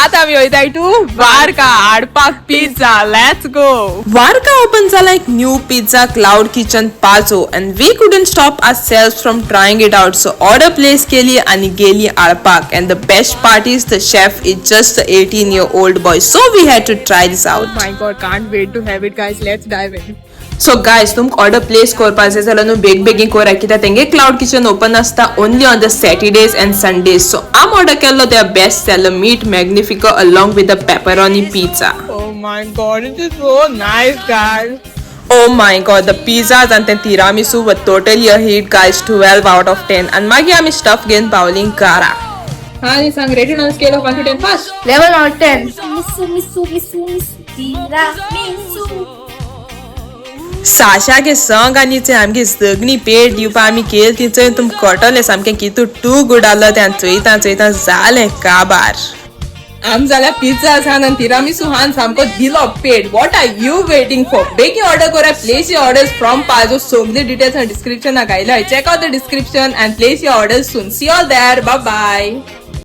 आतां आमी वयताय टू वार्का हाडपाक pizza. Let's go. Varca open जाला एक new pizza cloud kitchen Pazzo and we couldn't stop ourselves from trying it out, so order place केली आणि गेली हाडपाक. And the best part is the chef is just 18-year-old boy, so we had to try this out. My God, can't wait to have it guys. Let's dive in. So guys, तुमकां order place करपा जाय जाल्यार न्हू बेग बेगीन करा, कित्याक तेंगे cloud kitchen open आसता only on the Saturdays and Sundays. So आम ऑर्डर केल्लो their best seller meat magnifico along with the pepperoni pizza. Oh my God, it is so nice, guys. Oh my God, the pizzas and the tiramisu were totally a hit, guys. 12 out of 10. And मागीर आमी stuff घेवन पावली घरा. हा सांग, rating on scale of 1 to 10, fast. 11 out 10. Misu, misu, misu, misu, tiramisu. साशागे संग आनी चोय आमगे सगळी पेट दिवपा आमी केल ती चोय तुमकां कळटलें सामकें कितू टू गुड आहलो तें. आनी चोयता चोयता जालें काबार. आम जाल्यार पिझ्झा हान आनी तिरामिसू हान सामको दिलो पेट. What are you waiting for? बेगीन ऑर्डर करा. Place your orders from Pazzo. सगळे डिटेल्स डिस्क्रिप्शनाक घायला. Check out the description and place your orders soon. See all there. Bye bye.